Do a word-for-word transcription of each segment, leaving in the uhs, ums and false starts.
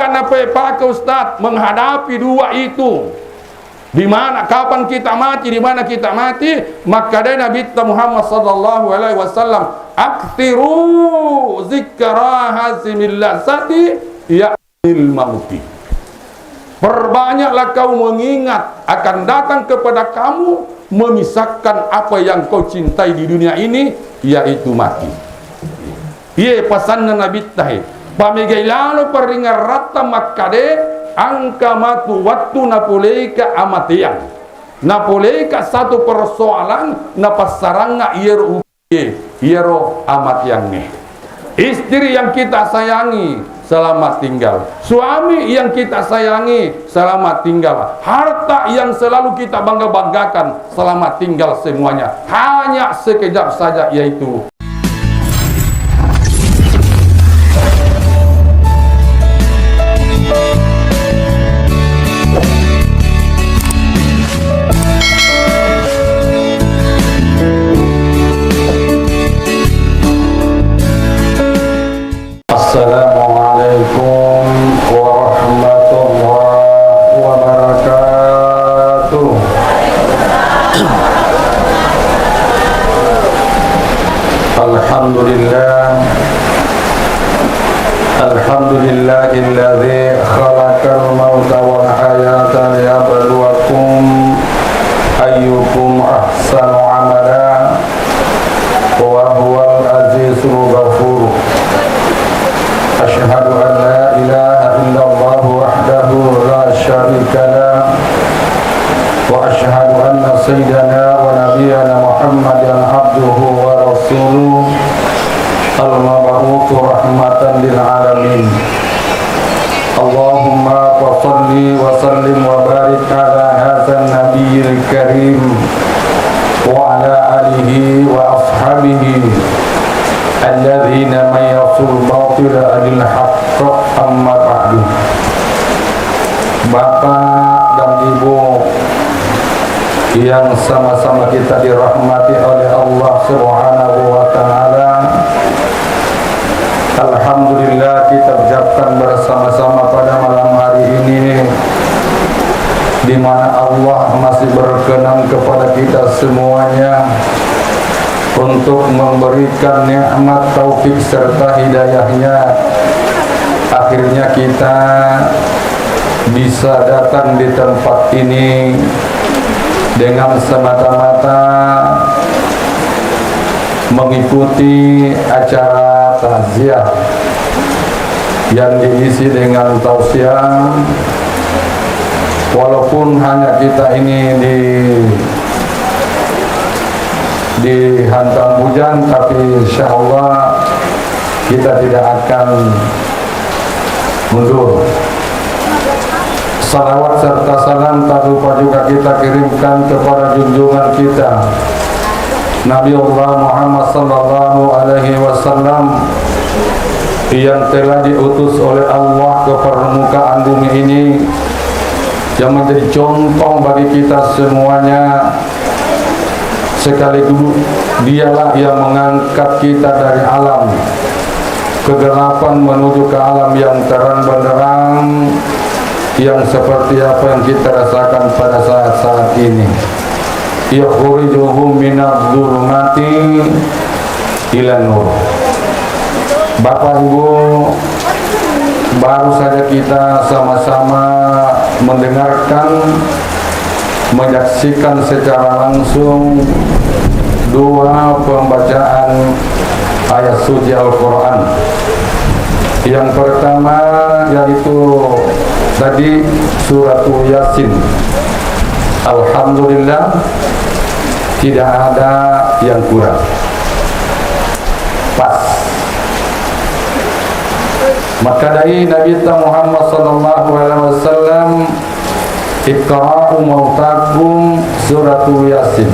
Kenapa pakai, Ustaz, menghadapi dua itu? Di mana, kapan kita mati, di mana kita mati? Makkadai Nabitta Muhammad sallallahu alaihi wasallam, "Aktsiru zikra hazimil ladzati ya'nil mauti." Perbanyaklah kau mengingat akan datang kepada kamu memisahkan apa yang kau cintai di dunia ini, yaitu mati. Iye pasanna Nabitta he. Pamegai lalo paringaratta makkade, engka matu wettu napoleika amateang. Napoleika satu persoalan, napassarangnga iyaro ugie, iyaro amateangnge. Istri yang kita sayangi, selamat tinggal. Suami yang kita sayangi, selamat tinggal. Harta yang selalu kita bangga-banggakan, selamat tinggal semuanya. Hanya sekejap saja, yaitu Assalamualaikum warahmatullahi wabarakatuh. Alhamdulillah. Alhamdulillahilladzi khalaqal mauta wal hayata liyabluwakum ayyukum ahsanu amala. Wa huwal azizul ghafur. Asyhadu an la ilaha illallah wahdahu la syarika lah. Wa asyhadu anna sayyidana wa nabiyyana Muhammadan abduhu wa rasuluh, al-mab'uts rahmatan lil alamin. Allahumma fa shalli wa sallim wa barik ala hadzan nabiyil karim wa ala alihi wa ashabihi alladzina mayyazzul batila anil haqq, amma ba'du. Bapak dan Ibu yang sama-sama kita dirahmati oleh Allah Subhanahu wa Ta'ala, alhamdulillah, kita ucapkan bersama-sama pada malam hari ini, di mana Allah masih berkenan kepada kita semuanya untuk memberikan nikmat taufik serta hidayahnya. Akhirnya kita bisa datang di tempat ini dengan semata-mata mengikuti acara takziah yang diisi dengan tausiah. Walaupun hanya kita ini di, dihantam hujan, tapi insya Allah kita tidak akan mundur. Salawat serta salam tak lupa juga kita kirimkan kepada junjungan kita, Nabiullah Muhammad sallallahu alaihi wasallam, yang telah diutus oleh Allah ke permukaan bumi ini, yang menjadi contoh bagi kita semuanya, sekaligus dialah yang mengangkat kita dari alam kegelapan menuju ke alam yang terang benderang, yang seperti apa yang kita rasakan pada saat-saat ini. Yukhrijuhum minadz dzulumati ilan nur. Bapak Ibu, baru saja kita sama-sama mendengarkan, menyaksikan secara langsung dua pembacaan ayat suci Al-Quran. Yang pertama yaitu tadi Suratul Yasin. Alhamdulillah, tidak ada yang kurang. Pas. Makkadai Nabitta Muhammad sallallahu alaihi wasallam, "Iqra'u mautakum suratul Yasin."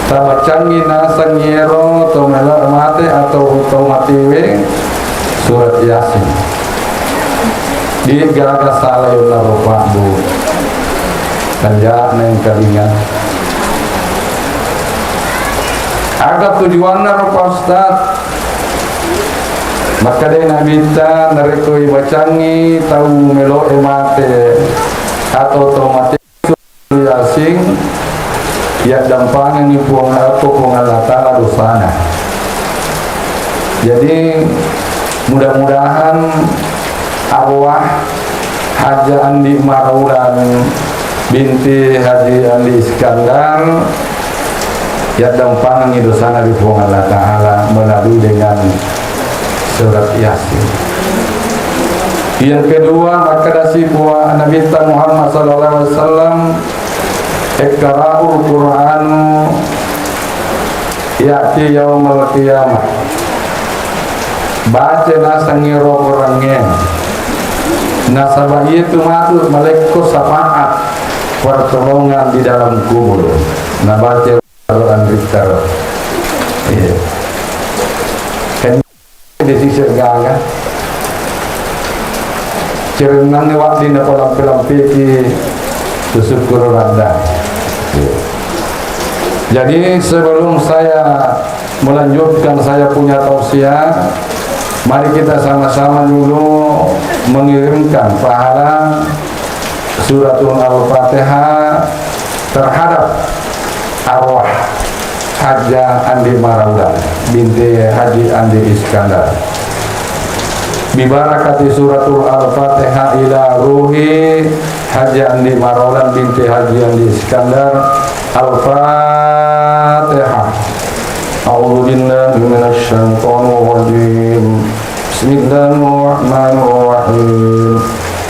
Tabacangngi naseng iyaro to melo mate atau to matewe surat Yasin. Degaga sala yonna rupa, Bu. Kanja'na engkalinga. Aga tujuanna rupa, Ustaz? Makkedai Nabitta, narekko ibacangngi tau melo'e mate atau tau mate Yasin, yaddampangengngi Puang, ko Puang Allah Ta'ala dosana. Jadi, mudah-mudahan arwah Haji Andi Maraulan binti Haji Andi Iskandar, yaddampangengngi dosana ri Puang Allah Ta'ala melalui dengan surat Yasin. Yang kedua, makkadasi Puang Nabitta Muhammad sallallahu alaihi wasallam, "Iqra'ul Qur'anu ya'ti yaumal qiyamah." Baca naseng ero Korangnge. Nasaba iyatu matu malekko syafaat pertolongan di dalam kubur. Nabaca Quran Ritter. Iya. Kan di sisi gaga. Cerennangnge waddi napalampe-lampeki susukkuru radda. Iya. Jadi, sebelum saya melanjutkan saya punya tausiah, mari kita sama-sama dulu mengirimkan pahala Suratul Al-Fatihah terhadap arwah Hajjah Andi Maraulan binti Haji Andi Iskandar. Bibarakati Suratul Al-Fatihah ila ruhi Haji Andi Maraulan binti Haji Andi Iskandar. Al-Fatihah. A'udzu billahi minasy syaithanir rajim. Bismillahirrahmanirrahim.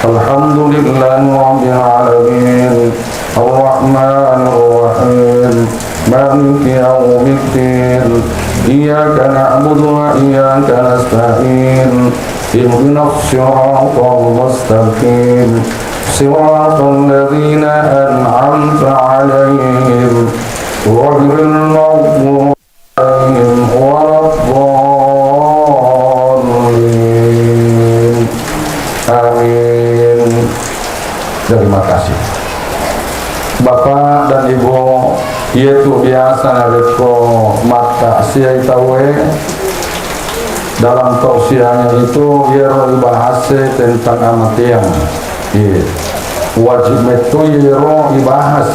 Alhamdulillahi rabbil alamin. Arrahmanirrahim. Maliki yaumiddin. Iyyaka na'budu wa iyyaka nasta'in. Ihdinas siratal mustaqim. Siratal ladzina an'amta 'alaihim. Ghairil maghdubi 'alaihim waladdallin. Amin. Terima kasih. Bapak dan Ibu, iyatu biasa narekko mattausiah tauwe, dalam tausiahnya itu iyaro ibahas tentang amateang. Iya. Wajib metto iyaro ibahas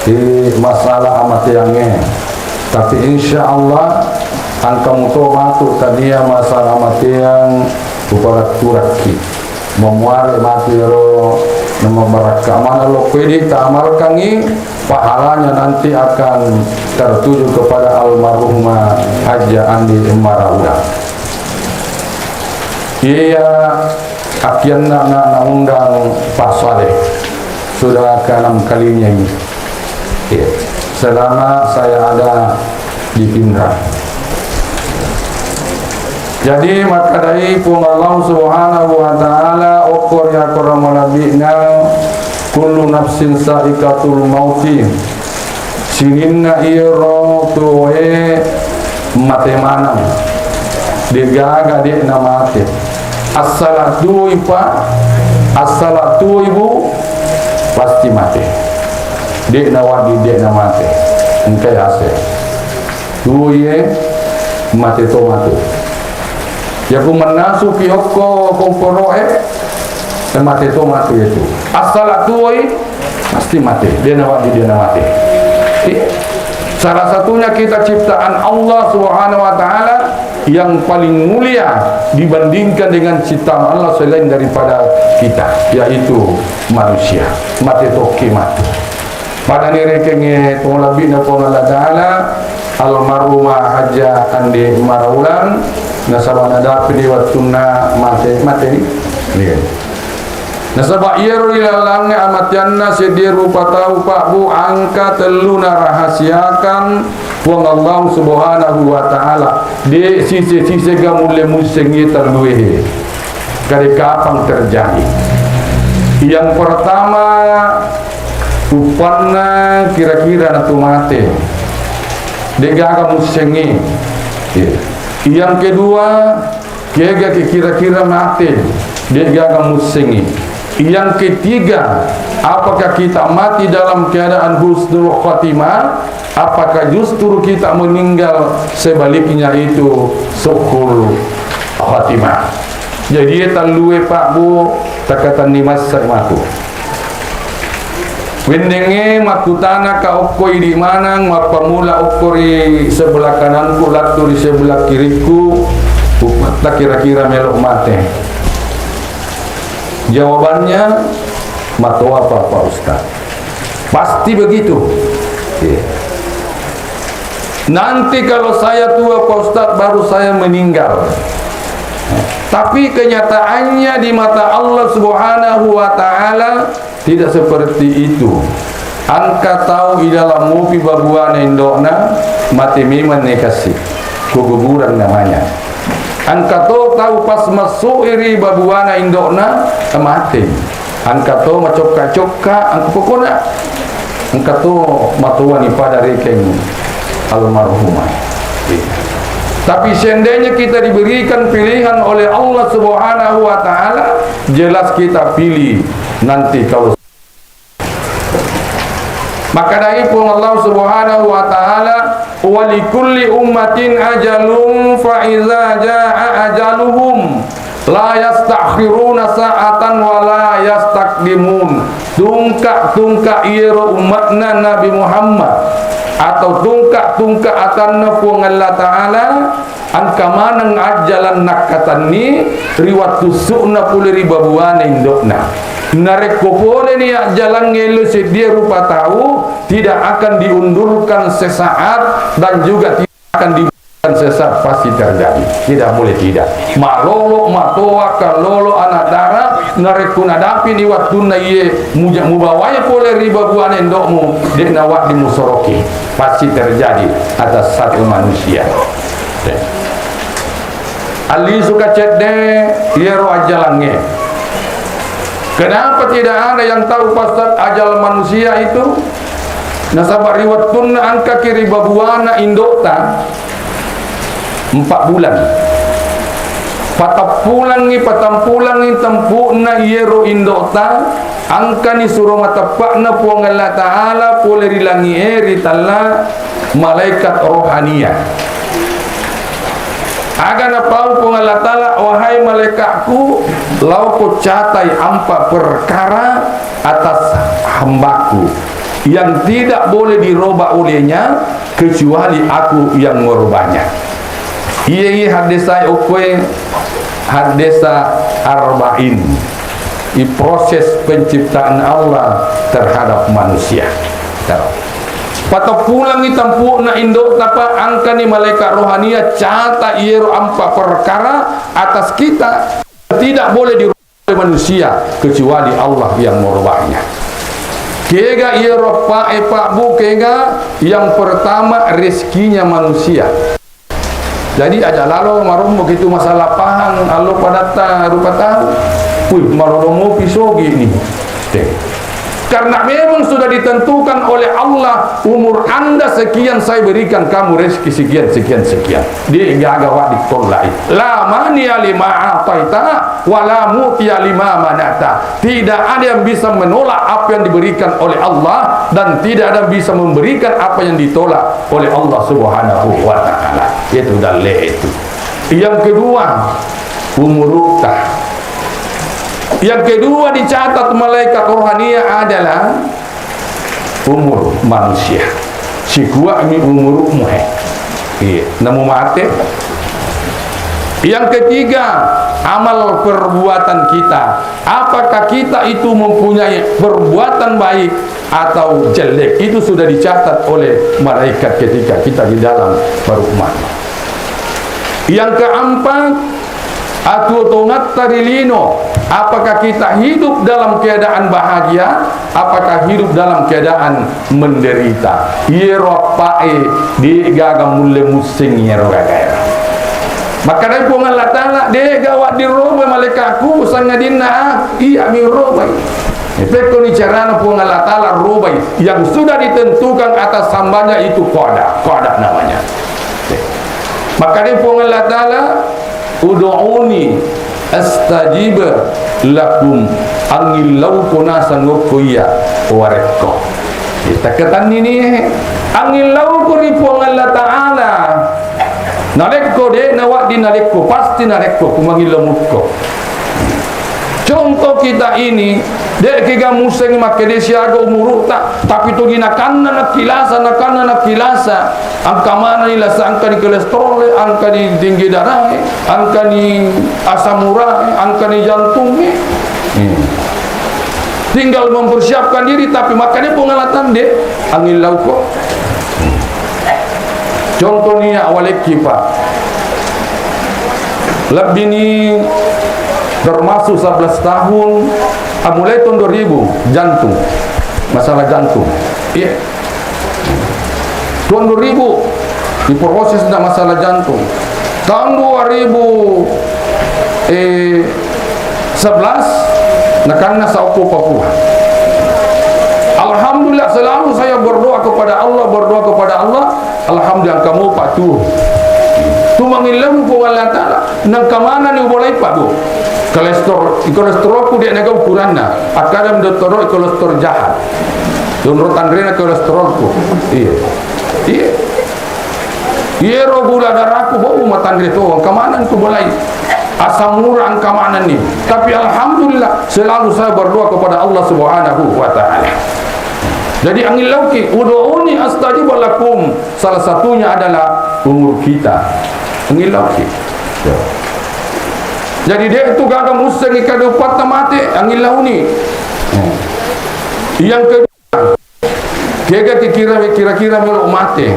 di masalah amateangnge. Tapi insya Allah engka muto matu tania masalah amateang upaletturekki. Memuare matu iyaro namabarakka mana lokko idi taamalkangngi, pahalanya nanti akan tertuju kepada almarhumah Hajjah Andi Maraulan. Iya, akhirnya na, naundang Pak Saleh. Sudah keenam kalinya ini. Iya. Selama saya ada di Pinrang. Jadi, makkadai Puang Allah Subhanahu wa Ta'ala, okko ri akorang malebbi'na, "Kullu nafsin sa'iqatul mauti." Sininna iyaro tuwoe mate maneng. De'gaga de'na mate. Assala tuwoi pa, assala tuwoi bu, pasti mate. De'na waddi, de'na mate. Engkai ase. Tuwoe mate to matu. Yaku mennasuki okko komporo'e, e mate to matu yetu. Assala tuwoi, pasti mate. De'na waddi, de'na mate. Iya. Salah satunya kita ciptaan Allah Subhanahu wa Ta'ala yang paling mulia dibandingkan dengan ciptaan Allah selain daripada kita, yaitu manusia. Mate tokki matu. Pada nerekengnge tolabbi'na Puang Allah Ta'ala, almarhumah Hajjah Andi Maraulan, nasaba nadapi di wettunna mate, mateni. Iya. Nasaba iyaro ilalengnge amateanna seddie rupa tau, Pak, Bu, engka tellu narahasiakan Puang Allah Subhanahu wa Ta'ala. De' sise-sisega mulle mussengngi telluehe. Kade kapang terjadi. Yang pertama, uppanna kira-kira natu mate. De'gaga mussengngi. Iya. Yang kedua, kega ke kira-kira mate. De'gaga mussengngi. Yang ketiga, apakah kita mati dalam keadaan husnul khatimah? Apakah justru kita meninggal sebaliknya itu su'ul Fatimah. Jadi, tellue, Pak, Bu, takatenni masseng matu. Wendengnge makkutana ka okko idi maneng, mappamula okko ri sebelah kananku, lattu ri sebelah kirikku, ummetta kira-kira melo mate. Jawabannya, matoa, Pak, Pak Ustaz. Pasti begitu. Iya. Nanti kalau saya tua, Pak Ustaz, baru saya meninggal. Tapi kenyataannya di mata Allah Subhanahu wa Ta'ala tidak seperti itu. Engka tau ilaleng mupi babuana indo'na, mate memang nekasi. Kuguburan namanya. Engka to tau pas massu'i ri babuana indo'na, mate. Engka to macokka-cokka, engka pokona. Engka to matuani pada rekeng almarhumah. Tapi seandainya kita diberikan pilihan oleh Allah Subhanahu wa Ta'ala, jelas kita pilih nanti kalau Makkedai Puang Allah Subhanahu wa Ta'ala, "Wa likulli ummatin ajalun fa iza jaa ajaluhum la yastakhiruna sa'atan wa la yastaqdimun." Tungka-tungka iyaro ummatna Nabi Muhammad atau tungka-tungka atanna Puang Allah Ta'ala, engka maneng ajjalang nakkatenni ri wettu su'na pole ri babuana indo'na. Narekko poleni ajjalangnge lo seddie rupa tau, tidak akan diundurkan sesaat dan juga tidak akan diundurkan sesaat, pasti terjadi. Tidak boleh tidak. Malolo, matoa, kallolo, anak dara, narekko nadapini wettunna iye muja-, mubawai pole ri babuana indo'mu, de' nawedding musoroki. Pasti terjadi atas satu manusia. Allisu ka cedde iyaro ajjalangnge. Kenapa tidak ada yang tahu, Pak Ustaz, ajal manusia itu? Nasaba ri wettunna engkaki ri babuana indo'ta empat bulan. Patappulangngi, patampulangngi tempu'na iyaro indo'ta, engkani suro mateppa'na Puang Allah Ta'ala pole ri langi'e ri tella malaikat rohania. Aga napau Puang Allah Ta'ala, "Wahai malaikatku, laoko catai ampa perkara atas hambaku yang tidak boleh dirubah olehnya kecuali aku yang merubahnya." Iye, iye haddesai okkoe haddesa arba'in. I proses penciptaan Allah terhadap manusia. Patappulangngi tempu'na indo'ta, Pak, engkani malaikat rohania cata iyero ampa perkara atas kita. Tidak boleh dirubah oleh manusia kecuali Allah yang merubahnya. Kega iyero, Pak, eh, Pak, Bu, kega? Yang pertama, rezekinya manusia. Jadi, aja lalo marombo kitu masalah pahang allo padatta rupa tau. Wih, malolo mopi sogi ni. Oke. Karena memang sudah ditentukan oleh Allah, umur Anda sekian, saya berikan kamu rezeki sekian, sekian, sekian. De'gaga wa ditollai. La mani'a lima a'taita, wa la mu'tiya lima mana'ta. Tidak ada yang bisa menolak apa yang diberikan oleh Allah, dan tidak ada yang bisa memberikan apa yang ditolak oleh Allah Subhanahu wa Ta'ala. Itu dalil itu. Yang kedua, umurukta. Yang kedua dicatat malaikat rohania adalah umur manusia. Sikuami umurukmu, he. Iya, namu mate. Yang ketiga, amal perbuatan kita. Apakah kita itu mempunyai perbuatan baik atau jelek? Itu sudah dicatat oleh malaikat ketika kita di dalam perut mati. Yang keempat, atuo tongatta ri lino. Apakah kita hidup dalam keadaan bahagia? Apakah hidup dalam keadaan menderita? Iyero appa'e, de'gaga mulle musseng iyero gagaero. Makkedai Puang Allah Ta'ala, "De'ga wadding robai malaikatku, sangadinna, ah, iyami robai." Pekkoni carana Puang Allah Ta'ala robai yang sudah ditentukan atas hambanya itu qada, qada namanya. Makkedai Puang Allah Ta'ala, "Ud'uni astajib lakum." Angillauko naseng okko iya warekko. Takkatenni ni, angillauko ri Puang Allah Ta'ala. Nalekko, de' nawadding nalekko, pasti nalekko, kumangillemukko. Contoh kita ini, de' kega musengngi makkeda siaga umuru'ta, tapi togi nakanna nakkilasa, nakanna nakkilasa. Engka manenni lasa, engkani kolesterol, engkani tinggi darah, engkani asam urat, engkani jantung. Hmm. Tinggal mempersiapkan diri, tapi makkeda Puang Allah Ta'ala, de', angillauko. Contoh ni awalekki, Pak. Lebbi ni termasuk sebelas tahun, ah, mulai tahun dua ribu, jantung. Masalah jantung. Iya. Tahun dua ribu, diproses na masalah jantung. Tahun dua ribu, eh, sebelas, nakanna saokko Papua. Alhamdulillah, selalu saya berdoa kepada Allah, berdoa kepada Allah. Alhamdulillah, kamu Pak tuh. Tumangillemmu Puang Allah Ta'ala, nangka manenni ubolai Pak, Bu. Kolesterol, kolesterolku de' naga ukuranna. Akkadang dottoro, kolesterol jahat. Yonro tanrena kolesterolku. Iya. Iya. Iyero gula darahku, bau matanre to, engka maneng kubolai. Asam urat engka manenni. Tapi alhamdulillah, selalu saya berdoa kepada Allah Subhanahu wa Ta'ala. Jadi, angillauki, "Ud'uni astajib lakum." Salah satunya adalah umur kita. Angillauki. Ya. Jadi, de' tu gaga musengngi kadupatta mate, angillauni. Yang kedua, kega kira-kira, kira-kira melo mate?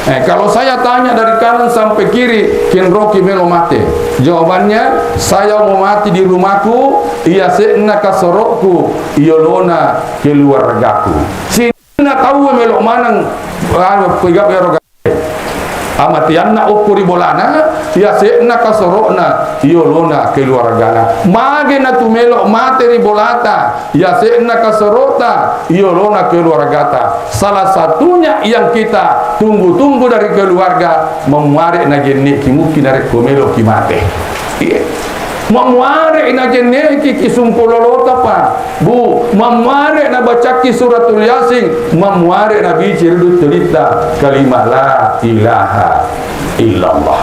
Eh, kalau saya tanya dari kanan sampai kiri, kenroki melo mate? Jawabannya, saya mau mati di rumahku, iya se'na kasorokku, iyolona keluargaku. Sininna tau melo maneng, anu, pega wero Amateanna okko ri bolana, yase'na kasoro'na, yolona keluargana. Mage natu melo mate ri bolata, yase'na kasorota, yolona keluargata. Salah satunya yang kita tunggu-tunggu dari keluarga, mamuare nagenne'ki mukki narekko meloki mate. Iya. Mamuare nagenne'ki ki sumpololota, Pak. Bu, mamuare nabacakki suratul Yasin, mamuare nabici ri dutturitta kalima la ilaha illallah.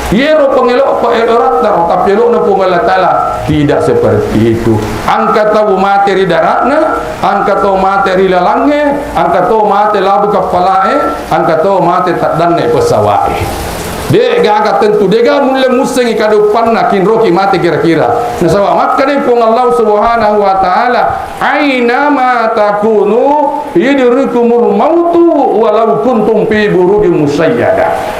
Iyero pengelo, pengelo ratta, tapi elokna Puang Allah Ta'ala tidak seperti itu. Engka tau mate ri dara'na, engka tau mate ri lalangnge, engka tau mate labu kappala'e, engka tau mate taddanna pesawa'e. De' gaga tentu, de' gaga mulle mussengngi kaduppanna kinroki mate kira-kira. Nasaba makkeda Puang Allah Subhanahu wa Ta'ala, "Aina ma takunu yudrikumul mautu walau kuntum fi burujin musyayyadah."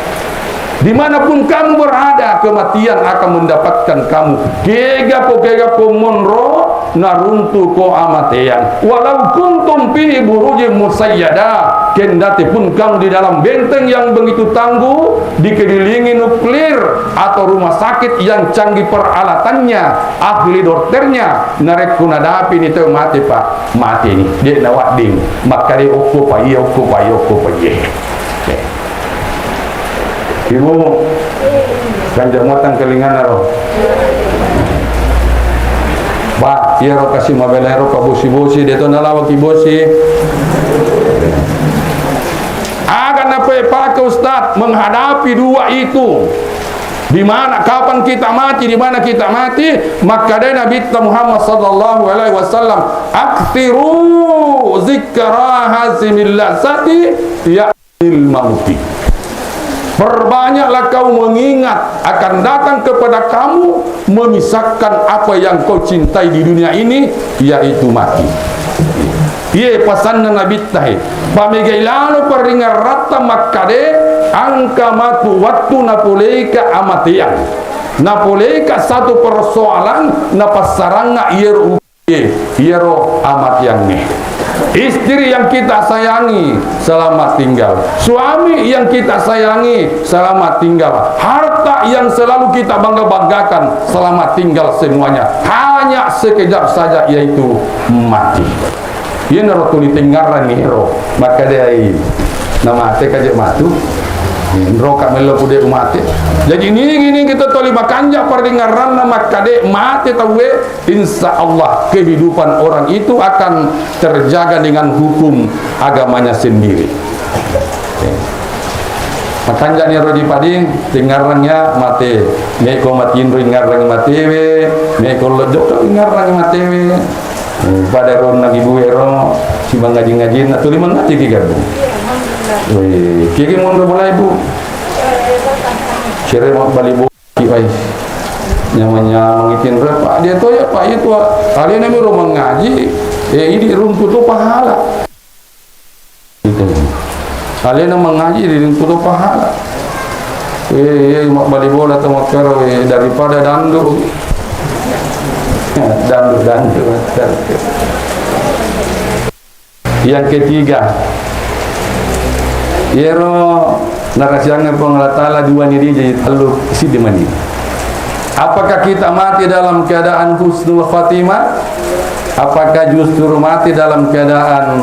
Dimanapun kamu berada, kematian akan mendapatkan kamu. Kega po, kega po monro, naruntu ko amateang. Walau kuntum fi burujin musyayyadah, kendati pun kamu di dalam benteng yang begitu tangguh, dikelilingi nuklir atau rumah sakit yang canggih peralatannya, ahli dokternya, narekko nadapini tau mate, Pak, mateni. De' nawadding makkeda okko pa iya, okko pa iya, okko pa iya. Ibu, kanjamotang kelinganaro. Pak, iyaro kasi mabela ero pabosi-bosi, de' to nalawaki bosi. Aga napepake Ustaz menghadapi dua itu? Di mana, kapan kita mati, di mana kita mati? Makkeda Nabitta Muhammad sallallahu alaihi wasallam, "Aktsiru zikra hazimil lazati ya lil mauti." Perbanyaklah kau mengingat akan datang kepada kamu, memisahkan apa yang kau cintai di dunia ini, yaitu mati. Iye pasanna Nabitta he. Pamegai lalo paringerratta makkade, engka matu wattu napoleika amateang. Napoleika satu persoalan, napassarangnga iyaro Iyaro amateangnge. Istri yang kita sayangi, selamat tinggal. Suami yang kita sayangi, selamat tinggal. Harta yang selalu kita bangga-banggakan, selamat tinggal semuanya. Hanya sekejap saja, yaitu mati. Iyanaro tuli tengngarranni ero makkedai, namate kaje matu. Nro ka mello pude umate. Jadi ini, ini kita toli makanja paringerranna makkade mate tauwe. Insya Allah, kehidupan orang itu akan terjaga dengan hukum agamanya sendiri. Makanja'ni ro di pading, tingngarrang ya mate. Meko matinro ingngarrang matewe, meko lojok ingngarrang matewe. Hmm, pada ro nagi buero, si mangaji-ngaji, na tuli mangaji ki gabung. Wih, kiki monro mulai, Bu. Sere mabbali bola, ki, pai. Nyamang-nyamang itinro, Pak. Dia to ya, Pak, itu, Pak. Alena mi ro mangaji, eh, idi runtu to pahala. Alena mangaji ri lingkungan pahala. Eh, eh, mabbali bola to makkaro, eh, daripada dandu. Dandu, dandu. Yang ketiga, yero narasiangnge Puang Allah Ta'ala dua ni di jadi tellu siddi mani. Apakah kita mati dalam keadaan husnul khatimah? Apakah justru mati dalam keadaan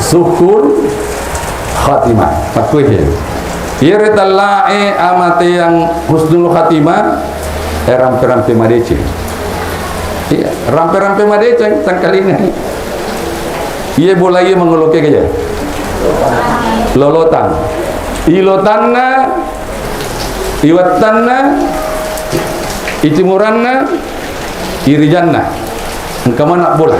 su'ul khatimah? Makkuae. Iyaro tellae amateang husnul khatimah, eh, rampe-rampe madeceng. Iya, rampe-rampe madeceng, tangkalingai. Iye bola iye mangoloke keja. Lolotang. Ilotanna, iwettanna, itimuranna, irijanna. Engka mana bola.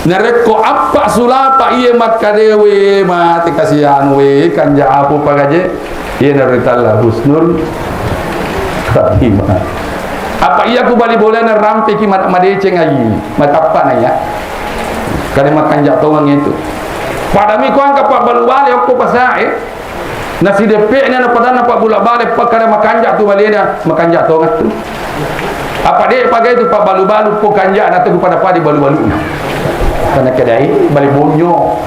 Narekko appa sulapa iye makkadewe mate kasihan we kanja apu pagaje. Iye naritalla husnul khatimah. Apa iya ku bali bolana rampeki ma-, madeceng ayi, matappa na iya. Kada makanja tongeng itu. Padami ko angka pabbalu bale okko pasae. Nasideppe na padanna pabbula bale pakkada makanja tu balena, makanja tongeng tu. Apa de pagai tu pabbalu-balu po kanja na tu pada padi balu-baluna. Karena kedai bali bonyo.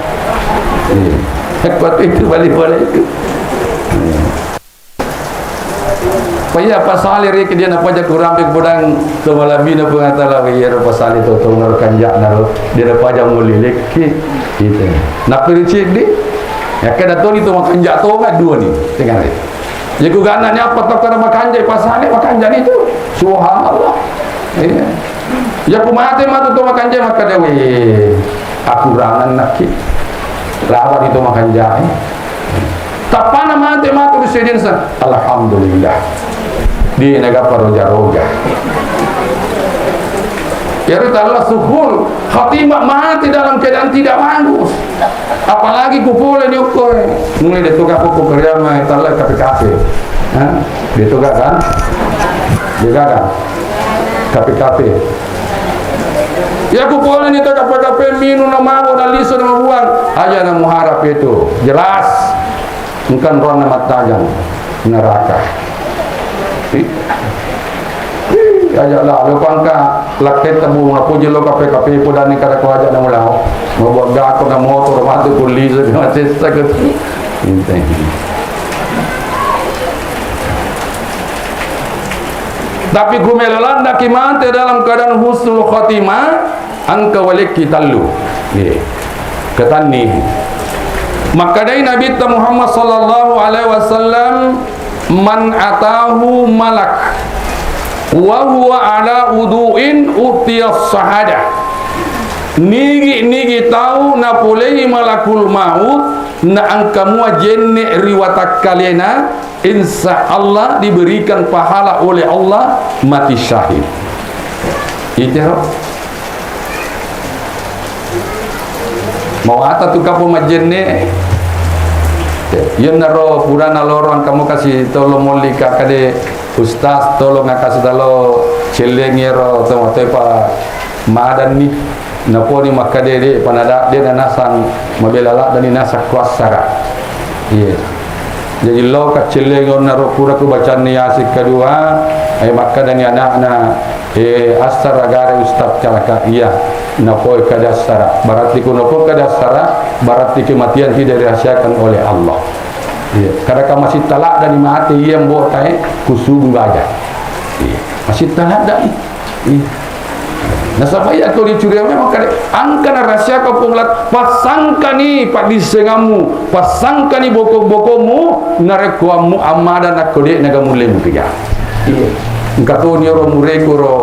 Iya. Kuat itu bali bale itu. Iya. Paya pasale reke dia napaja kurang pek bodang to malabina pengatala iya ro pasale to to naro kanja naro dia napaja mulilekki. Gitu. Napiri cik di. Ya kada toni to makanja to nggak dua ni. Tengah ni. Ya ku gana ni apa to kada makanja pasale makanja ni tu. Subhanallah. Iya. Ya ku mate matu to makanja makanja we. Akurangan nakki. Lawan itu makanja. Tappana mate matu ri sedinsa. Alhamdulillah. Di negara roja-roja. Yaro talla suhul khatimah mati dalam keadaan tidak bagus. Apalagi ku pole ni okko. Mulai de toga ko keriama talla kape-kape. Ha? De toga kan? De toga kan? Kape-kape. Ya ku pole ni to kape-kape minu na mabo na lisu na mabuang. Aja na muharap itu. Jelas. Engka ronne mattajang neraka. Ih. Ih, aja lalo pangka lakketta bunga puji lo kape-kape pudani kada ko aja na mulao. Mabuang gako na motor matu kullisu di matessa ke. Intai. Tapi kumelo landaki mate dalam keadaan husnul khotimah, Engka walekki tellu. Iya. Ketanni. Makkedai Nabitta Muhammad sallallahu alaihi wasallam, "Man atahu malak wa huwa ala wudu'in utiyas syahadah." Nigi-nigi tau napolei malakul maut, na engka mua jenne ri watakkalena, insya Allah diberikan pahala oleh Allah mati syahid. Itero. Mawata tu kapo majenne. Yennaro purana loro engka mo kasi tolo molli ka kade ustaz tolong kasi talo cellengero to pa madanni. Naponi makkade de panada de nanasang mabela laddani nasang kuassara. Iya. Jadi lo kaccelleng onnaro pura ku bacanni Yasin kedua, ai makkadani anakna, eh, assara gare ustaz calaka iya. Napoi kada assara. Berarti ku napoi kada assara, berarti kematian tidak dirahasiakan oleh Allah. Iya. Kada ka masih talak dari mati iya mbok tae kusubu baja. Iya. Masih talak dari. Iya. Nasaba iya ko dicuriga memang kada engka na rahasiaka Puang Allah, pasangkani paddissengammu, pasangkani boko-bokomu, narekko ammu ammada nakko de naga mulle mutiga. Iya. Engka toni ro mureko ro,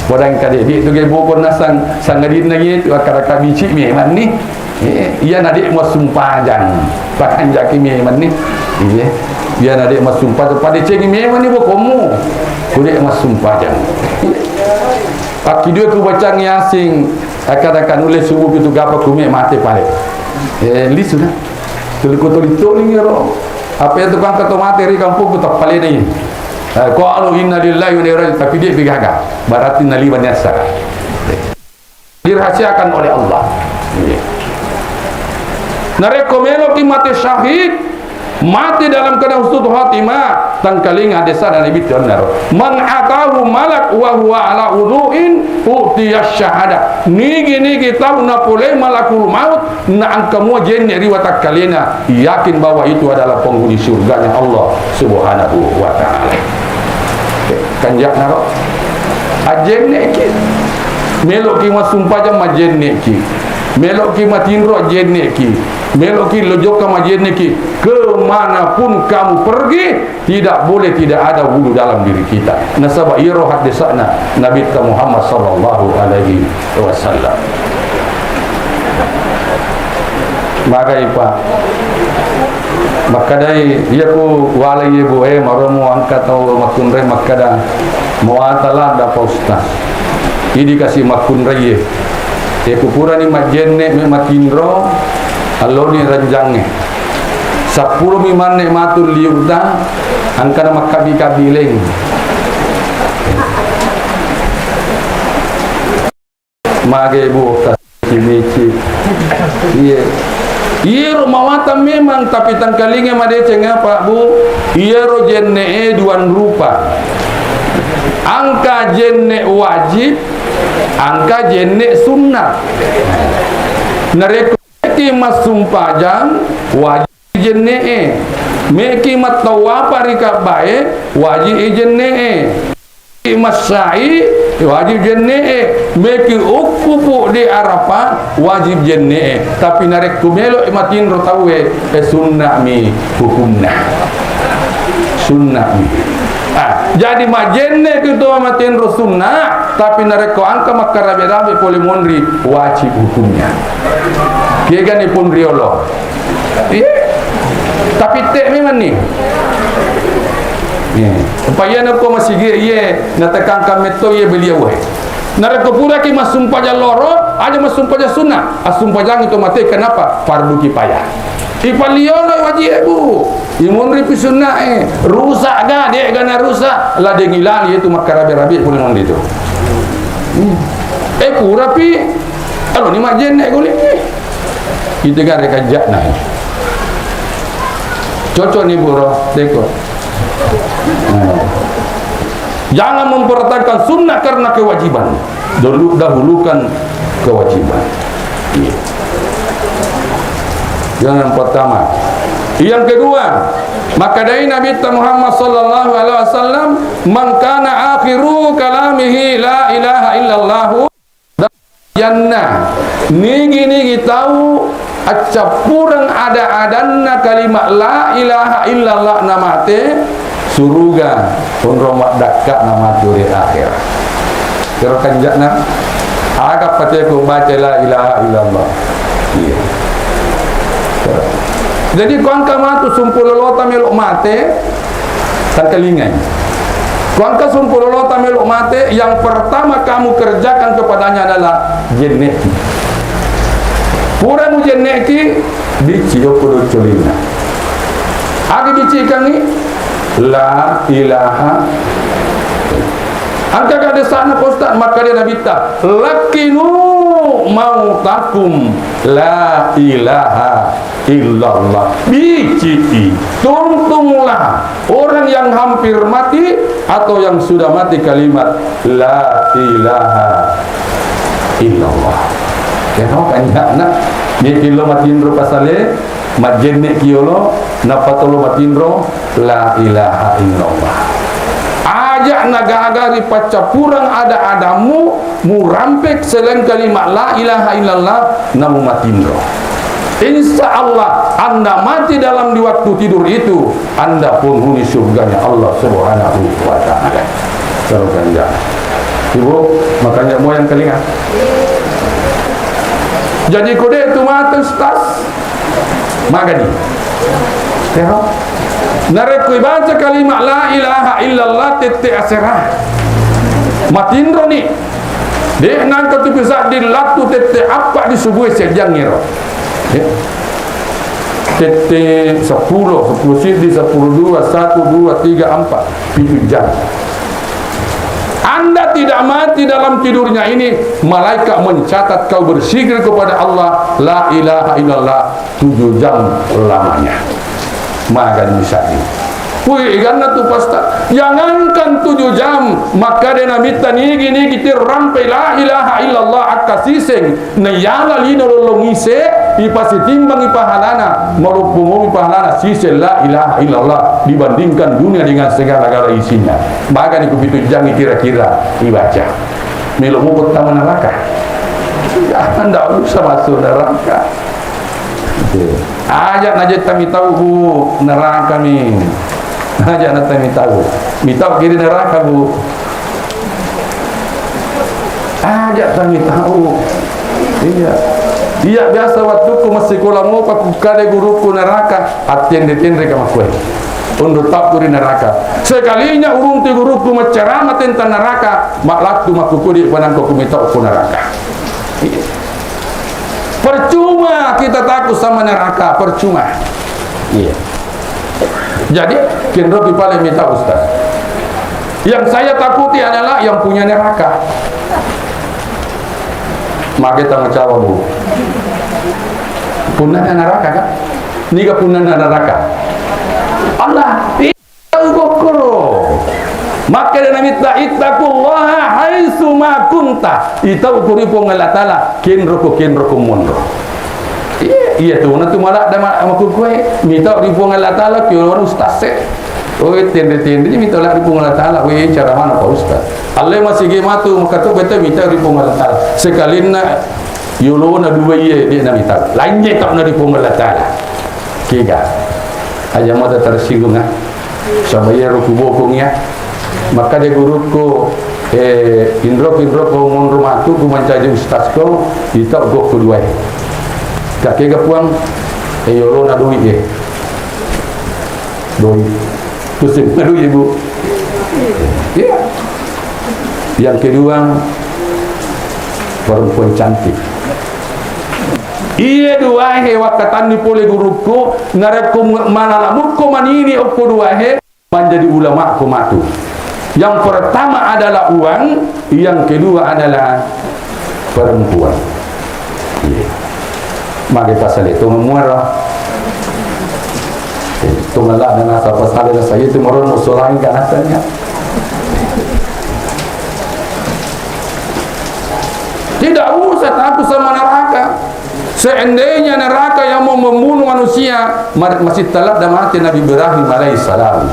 wadang kade, de tu ge boko nasang, sangadinna ye tu akkada kabici memanni. Eh, iyana de massumpajang, pakanjaki memanni. Iya. Iyana de massumpajang, padecengi memanni bokomu. Ku de massumpajang. Pakkidue ku bacang Yasin, akkada kanulle subuh pitu gapa kume mate pale. Eh, lisu na. Tuli kutuli-tuli ro. Apa itu kan ketua mate ri kampungku tappalena ini. Eh, qalu inna lillahi wa inna ilaihi raji'un, tapi de bigaga. Berarti naliwani assara. Dirahasiakan oleh Allah. Iya. Narekko meloki mate syahid, mate dalam keadaan husnul khatimah, tangkalinga hadesana Nabi tu ennaro. Man atahu malak wa huwa ala wudu'in u'tiyas syahadah. Nigi-nigi tau napolei malakul maut, na engka mua jenne ri watakkalena, yakin bahwa itu adalah penghuni surganya Allah Subhanahu wa Ta'ala. Kanja'na ro. Ajenneki. Meloki massumpajang, majenneki. Meloki matinro, ajenneki. Meloki lojokka, majenneki. Kemanapun kamu pergi, tidak boleh tidak ada wudu dalam diri kita. Nasaba iyaro haddesa'na Nabitta Muhammad sallallahu alaihi wasallam. Magai, Pak. Makkadai, iya ku walai ibu, eh, maromo angka tau makkunrai makkada, muata ladda, Pak Ustaz. Idi kasi makkunrai, eh. Eh, ku purani majjenne me matinro, alloni ranjangnge. Seppulo mi manne matu liuta, angkana makkabbi-kabbi leng. Mage bu, kasi mici. Iya. Iyaro mawatang memang, tapi tangkalinga madeceng apa, Bu? Iyaro jenne e duan rupa. Angka jenne wajib, angka jenne sunnah. Narekko ki massumpajang, wajib jenne'e. Meki mattawapa ri Ka'bae, wajib i jenne'e. Meki massai, wajib jenne'e. Meki ukkupu di Arafah, wajib jenne'e. Tapi narekko melo matinro tauwe, eh, sunnah mi hukumna. Sunnah mi. Ah, jadi majenne ki to matinro sunnah, tapi narekko angka makkarabe-rabe pole monri, wajib hukumnya. Kegani pun riolo. Iya. Tapi te memang ni. Iya. Apa iya nako masigi iye natekangkan metto iye beliau, eh. Narekko puraki massumpajang loro, aja massumpajang sunnah. Assumpajang itu mate, kenapa? Fardu kifayah. Ipaliolo wajib, Bu. Imunri pi sunnah, eh. Rusak ga, de ga na rusak. La dengilali itu makkarabe-rabe pun itu. Hmm. Eh, pura pi. Alo ni majenne kuli. Itu gare kajak na. Cocok ni, Bu, ro. Teko. Nah. Jangan mempertahankan sunnah karena kewajiban. Dulu, dahulukan kewajiban. Iya. Yang pertama. Yang kedua, makkadai Nabi Muhammad sallallahu alaihi wasallam, "Man kana akhiru kalamihi la ilaha illallah." Janna, nigi-nigi tau accappureng ada-adanna kalimat la ilaha illallah namate, suruga, onrong maddakka namatu ri akhirat. Kero kanja'na, aga pateku baca la ilaha illallah. Iya. Jadi, ko engka matu sumpulolota melo mate, tangkalingai. Ko engka sumpulolota melo mate, yang pertama kamu kerjakan kepadanya adalah jenneki. Pura mujenneki, bicci okko doccolinna. Aga biccikangngi? La ilaha. Engka kade sana, Pak Ustaz, makkade Nabitta, "Lakkinu mautakum la ilaha illallah." Bicci, tuntunglah orang yang hampir mati atau yang sudah mati kalimat la ilaha illallah. Keno kanja'na, ye pillo matinro pasale, majjenne kiolo, napatolo matinro la ilaha illallah. Aja nagaga ri paccappureng ada-adammu, murampek selain kalimat la ilaha illallah, namu matinro. Insya Allah, Anda mati dalam di waktu tidur itu, Anda penghuni surganya Allah Subhanahu wa Ta'ala. Kalau kanja. Ibu, makanya moyang telinga. Jadi, ko de' tu mate, Ustaz. Magani. Ero. Narekko ibaca kalimat la ilaha illallah tette asera. Matinroni. De' nangka tu pisadding lattu tette appa' di subuh e sejang ero. Ya. Tette seppulo, seppulo siddi, seppulo dua, satu, dua, tiga, empat, pitu jam. Anda tidak mati dalam tidurnya ini, malaikat mencatat kau berzikir kepada Allah, la ilaha illallah, tujuh jam lamanya. Magani misalnya. Wih, iganna tu pasta. Jangankan tujuh jam, maka de' namitta nigi-nigi tirrampe la ilaha illallah akka siseng. Naiyala lino lollong ise, ipasitimbangi pahalana, maloppo momi pahalana siseng la ilaha illallah dibandingkan dunia dengan segala-gala isinya. Magani ku pitu jangi kira-kira ibaca. Melo moko tama neraka. Ya, ndak usah masuk neraka. Oke. Aja' najetta mitau ku neraka mi. Aja' nata mitau. Mitau kiri neraka, Bu. Aja' tami tau. Iya. Iya, biasa wattukku massikola mopa kukkada guruku neraka, attende-tende ka makkue. Onro tau ri neraka. Sekalinya uruntu guruku maccarama tentang neraka, mallattu makkukudi panangko kumitau ku neraka. Iya. Percuma kita takut sama neraka, percuma. Iya. Jadi, kenropi pale mita Ustaz. Yang saya takuti adalah yang punya neraka. Mage tama cawa, Bu. Punnana neraka, kan? Niga punnana neraka? Allah. Itau kokkoro. Makkeda Nabitta, "Ittaqullaha haitsu ma kunta." Itau ko ri Puang Allah Taala, kenroko, kenroko monro. Iya, iya tu, na tu maladda ma-, makkukue, mitau ri Puang Allah Taala, ki orang ustaz se. Oh, tende-tende, mitau la ri Puang Allah Taala, we, cara mana Pak Ustaz? Alle masigi matu, maka tu bete mitau ri Puang Allah Taala. Sekalinna, yolona dua iye, de' na mitau. Lanye tau na ri Puang Allah Taala. Kega. Aja mata tersinggung, ah. Saba iyaro kubokong iya. Makkeda gurukku, eh, inroko, inroko monro matu ku mancaji ustazko, itau gokko duae. Kakega Puang, eh, yolona dui e. Doi. Pusing dui, Bu. Iya. Yang kedua, perempuan cantik. Iye duae wakkatanni pole gurukku, narekko malamukko manini okko duae, menjadi ulama ko matu. Yang pertama adalah uang, yang kedua adalah perempuan. Iya. Mage pasale tongeng muaro. Eh, tongeng la nasa pasale nasa itu maro musolangi kanasanya. Tidak usah takut sama neraka. Seandainya neraka yang mau membunuh manusia, mar-, masih telat dan mati Nabi Ibrahim alaihissalam.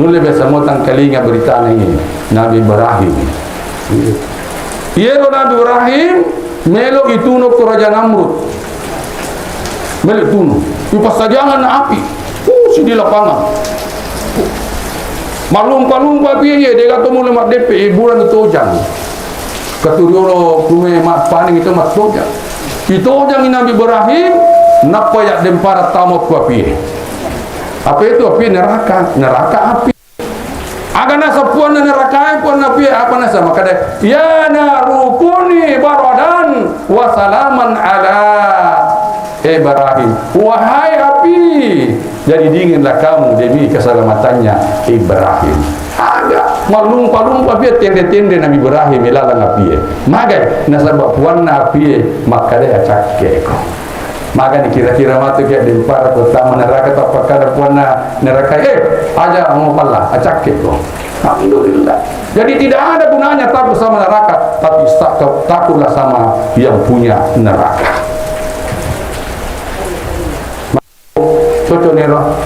Nulle biasa mau tangkalinga beritana ini, Nabi Ibrahim. Iyero Nabi Ibrahim melo ituno ko Raja Namrud. Melo ituno. Ipassajangan api. Uh, si di lapangan. Malumpa-lumpa api ye, dega to mulai maddeppe, eh, bulan tojang. Katuriolo kume ma-, paning itu mattoja. Itojang Nabi Ibrahim, nappa ya dempara tamo ku api. Apa itu api? Neraka, neraka api. Aga nasa puanna neraka, puanna api, apa nasa? Makada, "Ya naru kuni baradan wa salaman ala Ibrahim." Wahai api, jadi dinginlah kamu demi keselamatannya Ibrahim. Aga, malumpa-lumpa api, tende-tende Nabi Ibrahim ilalang api. Magai, nasaba puanna api, makkada acakkeko. Magani kira-kira matu ke dempara ko tama neraka, tappa kada puanna neraka, eh, aja mau palla, acakkeko. Alhamdulillah. Jadi tidak ada gunanya takut sama neraka, tapi takut, takutlah sama yang punya neraka. Cocok nero.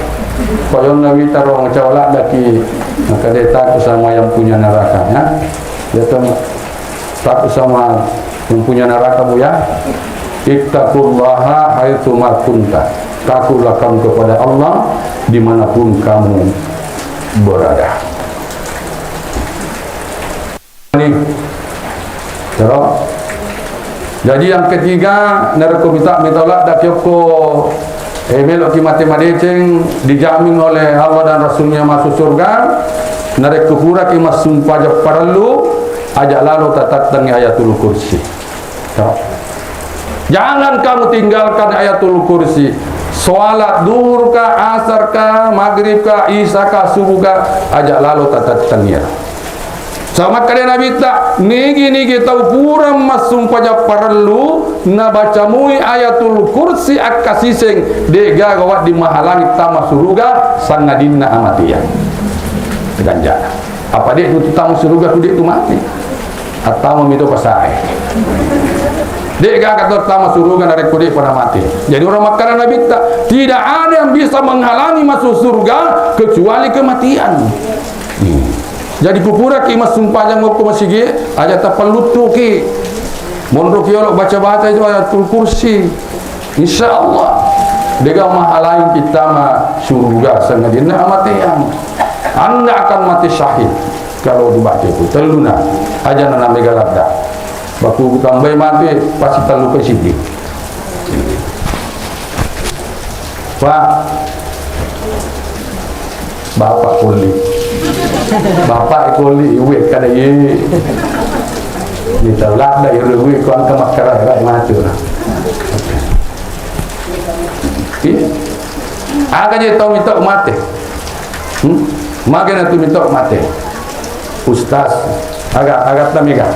Koyonna wita ro, cawala daki, maka dia takut sama yang punya neraka, ya. Dia tahu takut sama yang punya neraka, Bu, ya. Ittaqullaha haitsu ma kunta. Takutlah kamu kepada Allah dimanapun kamu berada. Ni. Terus. Jadi yang ketiga, narekko mita-, mita ladda ki okko, eh, meloki mate madeceng, dijamin oleh Allah dan Rasulnya masuk surga. Narekko puraki massumpajang parellu, aja lalo tatattengi Ayatul Kursi. Terus. Jangan kamu tinggalkan Ayatul Kursi. Salat duhur ka, asar ka, maghrib ka, isya ka, subuh ka, aja lalo tatattengi. Sa makkeda Nabitta, nigi-nigi tau pura massumpajang parellu, nabaca mui Ayatul Kursi akkasiseng, de'gaga wedding mahalangi tama suruga, sangadinna amateang. Ganja. Apa de' tu tama suruga ku de' tu mate? Attama mito pasae. De'gaga tau tama suruga narekko de' pada mate. Jadi orang makkeda Nabitta, tidak ada yang bisa menghalangi masuk surga kecuali kematian. Hmm. Jadi ku puraki massumpajang okko masigi, aja tapalluttuki. Monroki yolo baca-baca itu Ayatul Kursi. Insya Allah, de'gaga mahalangi kita ma suruga sangadinna amateang. Anda akan mati syahid kalau dibaca itu. Telluna, aja na mega ladda. Baku tambai mate, pasti tellu ke sidi. Pak, Bapak koli. Bapak koli, iwe kada ye. Mita ladda iro iwe ko engka makkara rai mate lah. Iya. Aga je tau mita mate. Hmm? Maga na tu mita mate. Ustaz, aga, aga ta mega.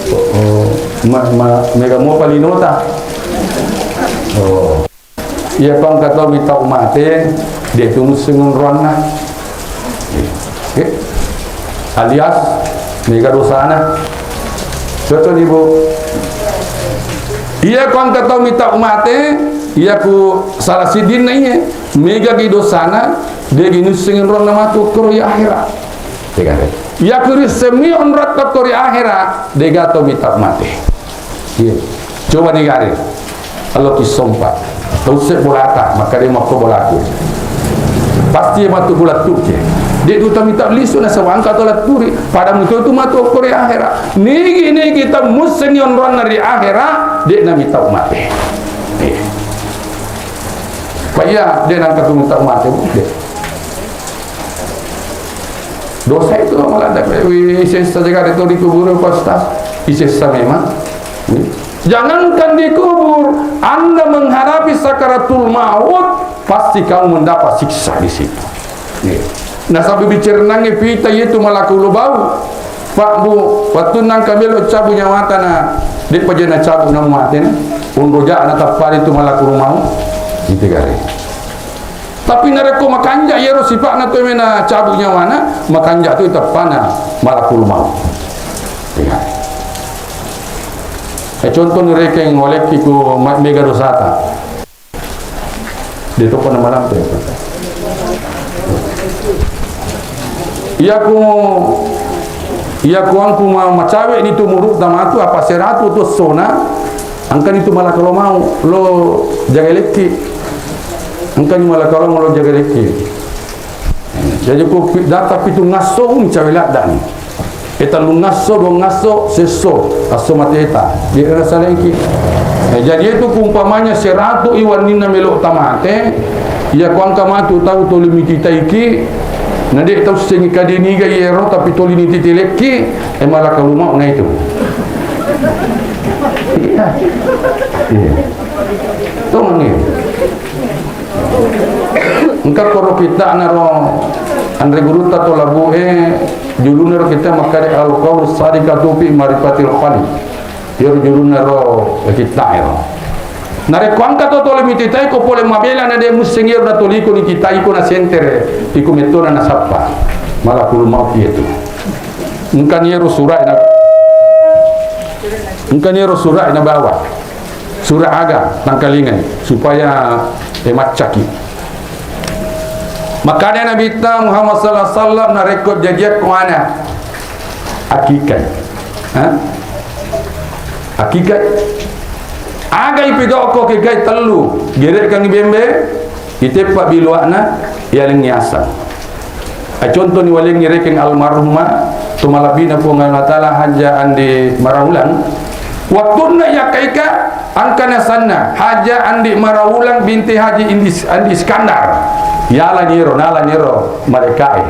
Oh, oh. Ma, ma, mega mopa linota. Oh. Iya, ko engka tau mita mate, de' tu musseng onroanna. Oke. Alias, mega dosana. Betul, Ibu? Iya, ko engka tau mita mate, iya ku salah sidinna iye, mega gi dosana, de' gi nusseng onroanna matu koro ya akhirat. Iya ku rissemmi onroatta koro ya akhirat, de'gaga tau mita mate. Iya. Coba ni gare. Allo ki sompa. Tau se bolata, makkeda makko bolaku. Pasti matu kulattuke. De' duta mita lisu nasaba engka to latturi. Pada muto tu matu koro ya akhirat. Nigi-nigi tau musseng onroanna ri akhirat, de' na mita mate. Eh. Pa iya, de' nangka tu mita mate, Bu. De'. Dosa itu malah ada wi-, isessa jaga itu di kubur, Pak Ustaz. Isessa memang. Jangankan dikubur, Anda menghadapi sakaratul maut, pasti kamu mendapat siksa di situ. Iya. Nasaba bicara nange pita itu malakul bau. Pak Bu, waktu nangka melo cabu nyawata na, de' paja na cabu na mate na. Unroja na tappari itu malakul maut. Itu gare. Tapi narekko makanja' iyaro sipa'na to mena cabu' nyawana, makanja' to teppana malakul maut. Iya. Eh, contoh ni rekeng olekki ku ma-, mega dosata. De' to pernah malampe. Iya ku, iya ku angku ma-, macawe' ni tu muru' tamatu apa seratu tu sona, Engkani tu malakal maut lo jaga lekki. Engkani malakal maut lo jaga lekki. Jaji ko pi-, data pitu ngasso umi cawe laddani. E tellu ngasso, dua ngasso, sesso, asso mateta. Di rasa lengki. Eh, jadi itu kumpamanya seratu i wanninna melo tamate, iya ko engka matu tau toli mititaiki, na de' tau sengi kadeniga iyero, tapi toli nititi lekki, eh, malakal maut na itu. Iya. Iya. Tongeng. Engka koro kitta'na ro anre gurutta to Labu'e, julunna ro kitta' makkeda Al-Qaulus Sadiqatu fi Ma'rifatil Khaliq. Iyaro julunna ro kitta'e ro. Narekko engka to tole mititai ko pole mabela na de' musseng iyaro na toliko ni kitta' iko na sentere, iko mettona na sappa. Malakul maut iyatu. Engkani ero sura'e na, engkani ero sura'e na bawa. Sura' aga tangkalingai supaya, eh, maccaki. Makkada Nabitta Muhammad sallallahu alaihi wasallam, narekko jajiakko ana' akikai. Ha? Akikai. Aga ipidokko kikai tellu, gere'kangngi bembe, iteppa bilua'na, iyalengngi asang. Contoh ni walengngi rekeng almarhumah, tu malabbina Puang Allah Ta'ala, Hajjah Andi Maraulang. Wattunna yakkaika, angkana sanna, Hajjah Andi Maraulang binti Haji Indis-, Andi Iskandar. Yalani ero, nalani ero malaikae.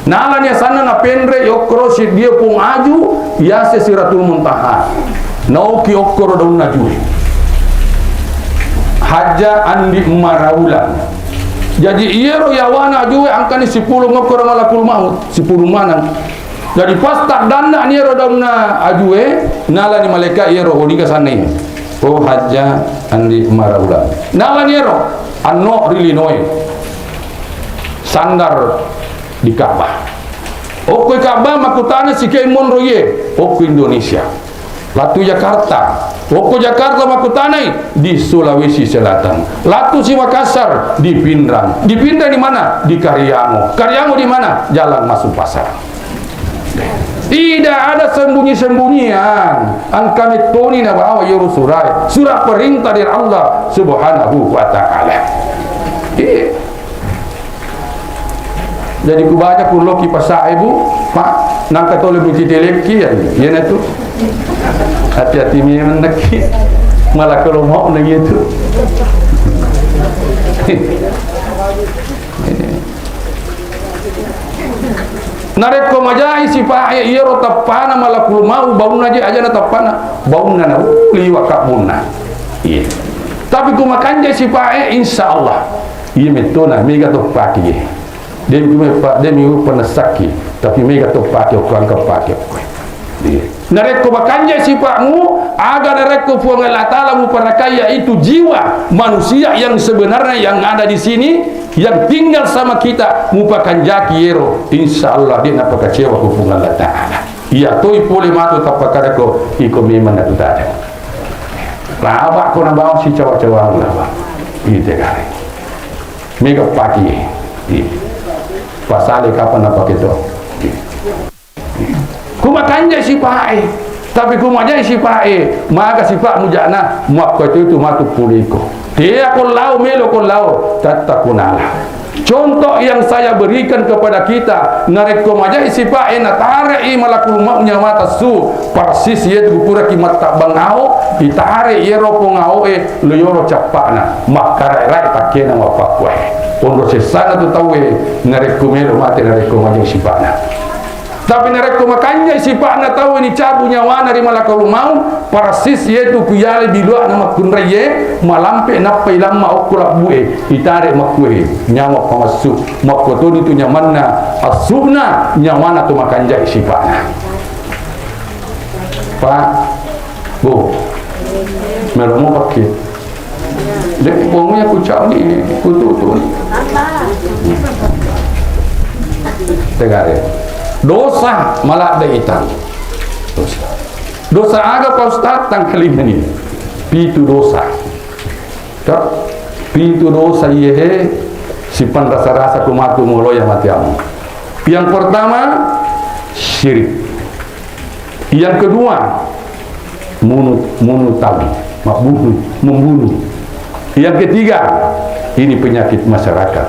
Nalani asanna napenre yokkoro siddia pung aju, yase Siratul Muntaha. Nauki okkoro daunna ajue. Hajjah Andi Maraulang. Jaji iyaro yawana ajue angkani sipulung okkoro malakul maut, sipulung maneng. Jadi pas taddanna ni ero daunna ajue, nalani malaika iyaro, oh, niga sanna ini. Oh, Hajjah Andi Maraulang. Nalani ero, anno ri linoe. Sandar di Ka'bah. Okko Ka'bah makkutana sikemonro iye, okko Indonesia. Latu Jakarta. Okko Jakarta makkutanai di Sulawesi Selatan. Latu si Makassar di Pinrang. Di Pinrang di mana? Di Kariango. Kariango di mana? Jalan masuk pasar. Tidak ada sembunyi-sembunyian. Engka mettoni nabawa iyaro surae. Surah perintah dari Allah Subhanahu wa Ta'ala. Iya. Jadi kubaca kulloki pasae, Bu, Pak, nangka tole mucitelekki, ya, iyana tu. Hati-hati memang nakki. Malah kalau mau na gitu. Narekko majai sipae iyaro teppana malakul mau, baunna je ajana teppana, baunna na, uh, liwa kabbunna. Iya. Tapi ku makanja sipae, insya Allah. Iya mettona, mega to pake. Demi ku me pa-, demi ku penessakki, tapi mega to pake, okko angka pake, okko. Iya. Narekko makanja sipa'mu, aga narekko Puang Allah Ta'ala muparakai, yaitu jiwa manusia yang sebenarnya yang ada di sini, yang tinggal sama kita, mupakanjaki ero, insya Allah de' napakecewa ku Puang Allah Ta'ala. Iya toi pole matu tappakadako, iko memang natu tadeng. Laba ko nabawa si cawa-cawa laba. Ite kare. Mega paki. Iya. Pasale kapan napake to? Iya. Ku makanja sipae, tapi ku majai sipae, maga sipa mujana, muakko itu, itu matu puleko. Tea ko lao, melo ko lao, tatta kunala. Contoh yang saya berikan kepada kita, narekko majai sipae, natarei malakul mau nyawata su, persis iya tu puraki mattabbang ao, itare iyaro pong aoe, lo yolo cappana, makkarae-rae pakkena mappakkue. Onro sessana tu taue, narekko melo mate, narekko majai sipana. Tapi narekko makanjai sipa'na tau nicabu nyawana ri malakul maut, persis iyetu ku yalai bilua'na makkunraiye, malampe nappai lamma okko labbu'e, itare makkue, nyawa pamassu, makkotoni tu nyamanna, assu'na nyawana tu makanjai sipa'na. Pak, Bu, melo mo pakke. Dek, pokoknya ku cau ni, ku tutu ni. Tegare. Dosa maladde ita. Dosa. Dosa aga, Pak Ustaz, tangkalinga ni? Pitu dosa. Tok? Pitu dosa iye he, sipan rasa-rasa ku matu molo ya mati amu. Yang pertama, syirik. Yang kedua, munu-, munu tau, mabbunuh, membunuh. Yang ketiga, ini penyakit masyarakat,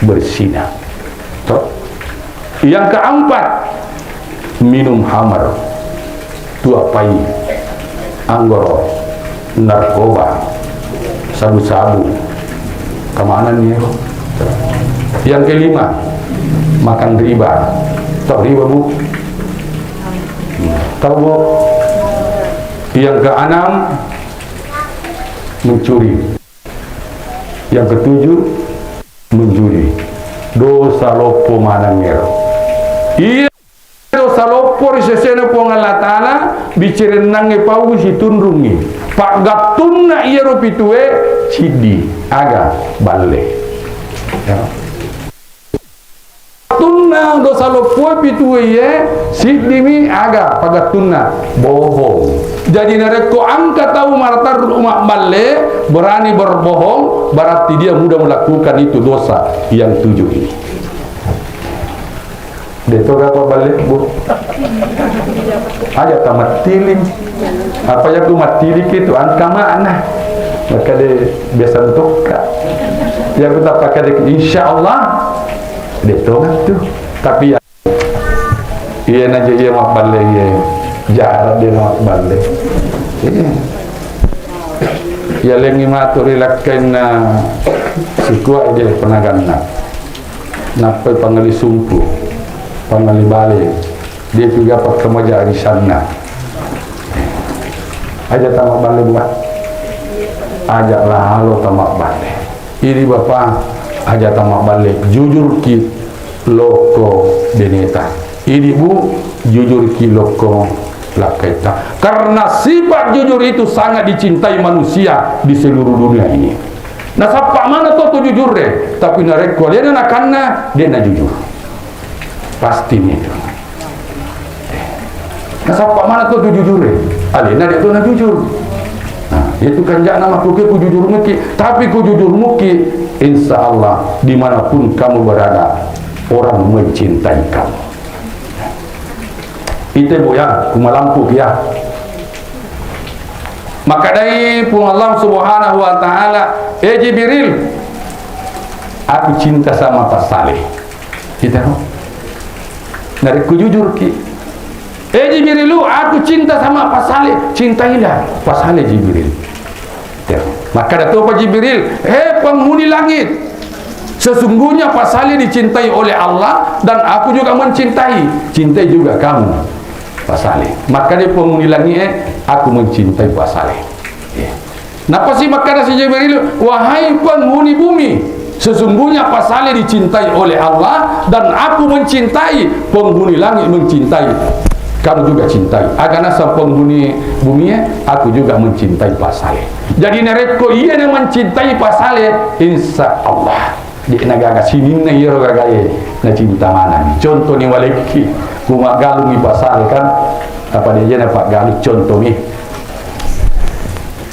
berzina. Toh? Yang keempat, minum khamar, tuapai, anggoro, narkoba, sabu-sabu. Kemana nih? Yang kelima, makan riba. Tahu riba, Bu? Tahu, Bu? Yang keenam, mencuri. Yang ketujuh, menjudi. Dosa loppo maneng ero. Iya. Dosa loppo ri sesena Puang Allah Ta'ala, bicerennangnge pau situnrungngi. Paggattunna iyaro pitue, siddi. Aga? Balle. Ya. Paggattunna dosa loppoe pitue iye, siddimi aga? Paggattunna bohong. Jadi narekko engka tau martarru mabballe, berani berbohong, berarti dia mudah melakukan itu dosa yang tujuh ini. Deto gapa balik, Bu? Aja tamattiling. Apa ya ku mattiling itu angka makna. Maka de biasa tokka. Ya ku tapakade, insya Allah. Deto tu. Tapi ya, iya na je iya mabballe iya. Jarak dia mabballe. Iya. Iya lengi matu ri lakkainna sikua dia penaganna. Nappai pangali sumpu, pangali bale. Dia juga pakkamaja arisanna. Aja tama balle buah. Aja lalo tama balle. Idi bapa, aja tama balle. Jujurki lokko beneta. Idi bu, jujurki lokko lakkaita. Karena sifat jujur itu sangat dicintai manusia di seluruh dunia ini. Nasappa mana to tu jujur deh, tapi narekko alena nakanna, dia na jujur. Pasti itu. Nasappa mana to tu jujur deh, alena dia tu na jujur. Nah, itu kan jangan aku ke ku jujur muki, tapi ku jujur muki, insya Allah dimanapun kamu berada, orang mencintai kamu. Ite boya, kumalampu ya. Makadai Puang Allah Subhanahu wa Ta'ala, "Eh Jibril, aku cinta sama Pak Saleh." Kita no. Narekko jujur ki. "Eh Jibrilu, aku cinta sama Pak Saleh." Cintailah Pak Saleh Jibril. Ya. Maka ada topa Jibril, "Eh penghuni langit, sesungguhnya Pak Saleh dicintai oleh Allah dan aku juga mencintai. Cintai juga kamu, Pak Saleh." Maka dia penghuni langit, eh, "Aku mencintai Pak Saleh." Ya. Napa sih makkada si Jibril, "Wahai penghuni bumi, sesungguhnya Pak Saleh dicintai oleh Allah dan aku mencintai, penghuni langit mencintai. Kamu juga cintai. Aga naseng penghuni bumi, eh, aku juga mencintai Pak Saleh." Jadi narekko iya na mencintai Pak Saleh, insya Allah. De'na gaga sininna iyaro gagae nacinta maneng. Contoni walekki, ku maggalungngi Pak Saleh kan, apa de jena paggalung contomi.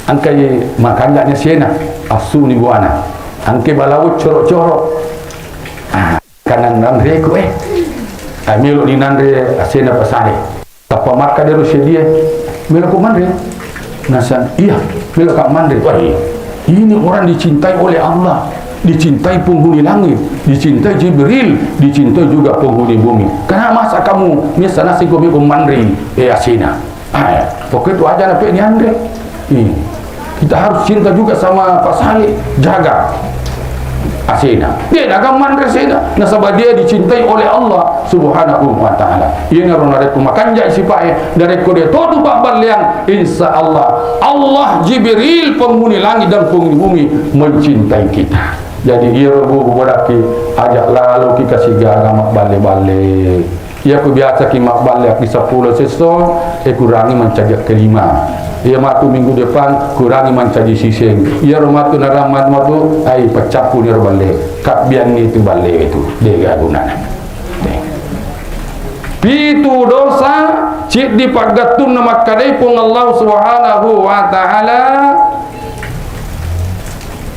Engkai makanja'ni asena, assuni buana. Engkai balawo coro-coro. Ah, kanan nanreku eh. Ah, melo ni nanre asena Pak Saleh. Tappa makkeda ro sedie, "Melo ko manre?" Nasang, "Iya, melo ka manre." Wah, ini orang dicintai oleh Allah, dicintai penghuni langit, dicintai Jibril, dicintai juga penghuni bumi. Kenapa masa kamu mesa nasi ko melo manre, eh, asena? Ah, pokoknya itu aja nape ni anre. Iya. Kita harus cinta juga sama Pak Saleh, jaga asena. Dia dagang manre asena, nasaba dia dicintai oleh Allah Subhanahu wa Ta'ala. Iyanaro narekko makanjai sipae, narekko dia todu pabballeang, insya Allah, Allah, Jibril, penghuni langit dan penghuni bumi mencintai kita. Jadi iyaro bu, bodaki aja lalo ki kasigaga mabballe-balle. Iya ku biasa ki mabballe ki seppulo sesso, eh, kurangi mancaji kelima. Iya matu minggu depan kurangi mancaji siseng. Iya ro matu narang matu, ai paccappuni ro balle. Kabbianni tu balle itu, dega gunana. Deh. Pitu dosa, ciddi paggattunna makkadai Puang Allah Subhanahu wa Ta'ala.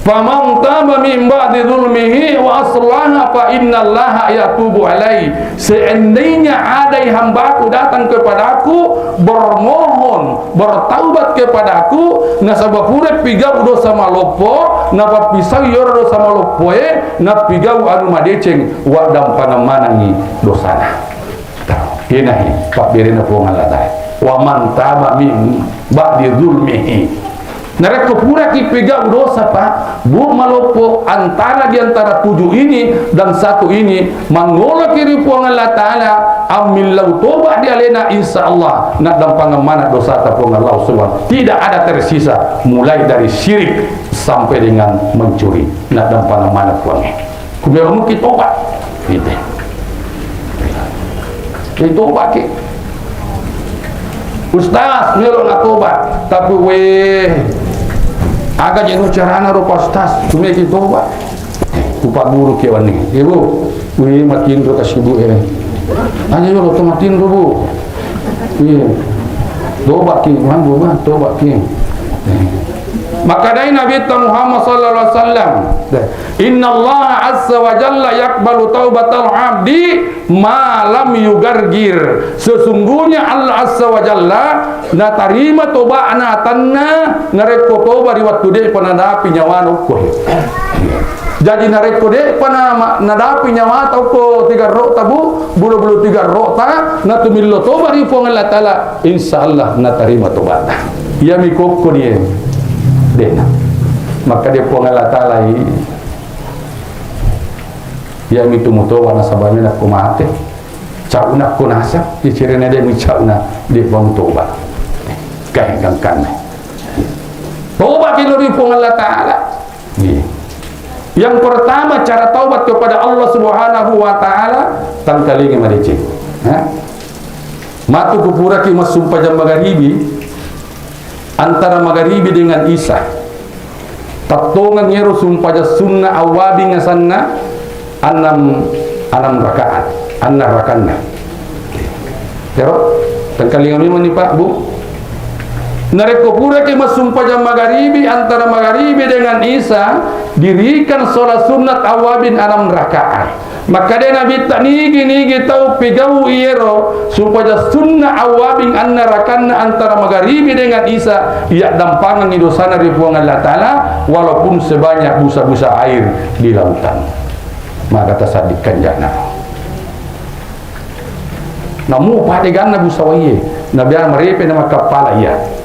"Faman taba min ba'di zulmihi wa aslaha fa innallaha yatubu alaih." Seandainya adai hambaku datang kepadaku, bermohon, bertaubat kepadaku, nasaba pura pigau dosa maloppo, napappisau iyaro dosa maloppoe, napigau anu madeceng, waddampangeng manengngi dosana. Iyenahe pabberena Puang Allah Ta'ala. "Wa man taba min ba'di zulmihi." Narekko puraki pegau dosa, Pak, Bu, maloppo antara di antara tujuh ini dan satu ini, mangoloki ri Puang Allah Ta'ala, ammillau toba di alena, insya Allah, naddampangeng maneng dosata Puang Allah Subhanahu. Tidak ada tersisa, mulai dari syirik sampai dengan mencuri, naddampangeng maneng Puangnge. Ku melo muki toba. Gitu. Jadi toba ki. Ustaz, melo na toba. Tapi weh, aga jeno carana ro Pak Ustaz. Ku melo ki toba. Ku Pak Guru ki wani. Ibu, weh matinro kasibu eh. Aja yo lo to matinro, Bu. Iya. Toba ki, mambu mah, toba ki. Makadai Nabi Muhammad sallallahu alaihi wasallam. Innallaha azza wa jalla yaqbalu taubatal abdi ma lam yugargir. Sesungguhnya Allah azza wa jalla natarima toba'na atanna narekko toba ri wettu de'pa nadapi nyawana ukko. Jaji narekko de'pa na-, ma-, nadapi nyawata okko tiga ro'ta, Bu, bulu-bulu tiga ro'ta, natumillo toba ri Puang Allah Ta'ala, insya Allah natarima tobatta. Iyami kokko nie, de'na. Makkeda Puang Allah Ta'ala i, iyami tu mutoba nasaba mena ko mate. Cauna ko naseng, icerena de' mi cauna, de'pa mutoba. Kae gangkanna. Toba ki lao ri Puang Allah Ta'ala. Iya. Yang pertama, cara taubat kepada Allah Subhanahu wa Ta'ala, tangkalinga madeceng. Ha? Matu kupuraki massumpajang magaribi, antara magaribi dengan isya. Tattongeng ero sumpajang sunna awwabing asanna, annam, annam rakaat, annam rakanna. Ero, tangkalinga memang ni, Pak, Bu. Narekko puraki massumpajang magaribi, antara magaribi dengan isya, dirikan sholat sunat awwabin annam rakaat. Makkeda Nabitta, nigi-nigi tau pigau iyero sumpajang sunna awwabing annam rakanna antara magaribi dengan isya, iya dampangengi dosana ri Puang Allah Ta'ala, walaupun sebanyak busa-busa air di lautan. Maka tasaddi kanjana. Namu pada ganna busa waiye, nabiang marepe na makkappala iya.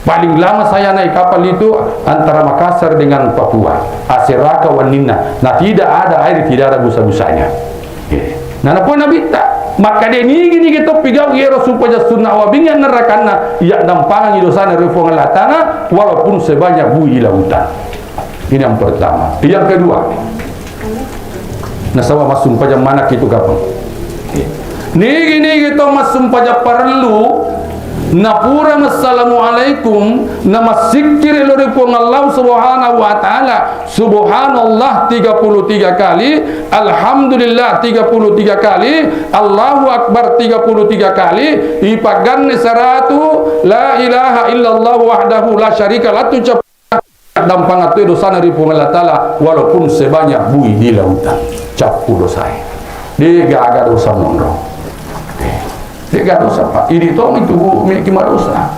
Paling lama saya naik kapal itu antara Makassar dengan Papua. Aseraka wenninna. Nah, tidak ada air, tidak ada busa-busanya. Oke. Nah, napoi Nabitta, makkeda nigi-nigi to pigau iyero sumpajang sunna awwabing annam rakanna, iya dampangengi dosana ri Puang Allah Ta'ala, walaupun sebanyak bui di lautan. Ini yang pertama. Yang kedua, nasaba massumpajang manakki tu kapang. Nigi-nigi to massumpajang parellu, napura massalamualaikum, namassikkiri lao ri Puang Allah Subhanahu wa Ta'ala, Subhanallah tiga puluh tiga kali, Alhamdulillah tiga puluh tiga kali, Allahu Akbar tiga puluh tiga kali, ipagganne saratu, La ilaha illallah wahdahu la syarika lahu, dampangeng toi dosana ri Puang Allah Ta'ala, walaupun sebanyak bui di lautan. Cappu dosae. De' gaga dosa monro. De' gaga dosa, Pak. Idi to itu, Bu, meki madosa.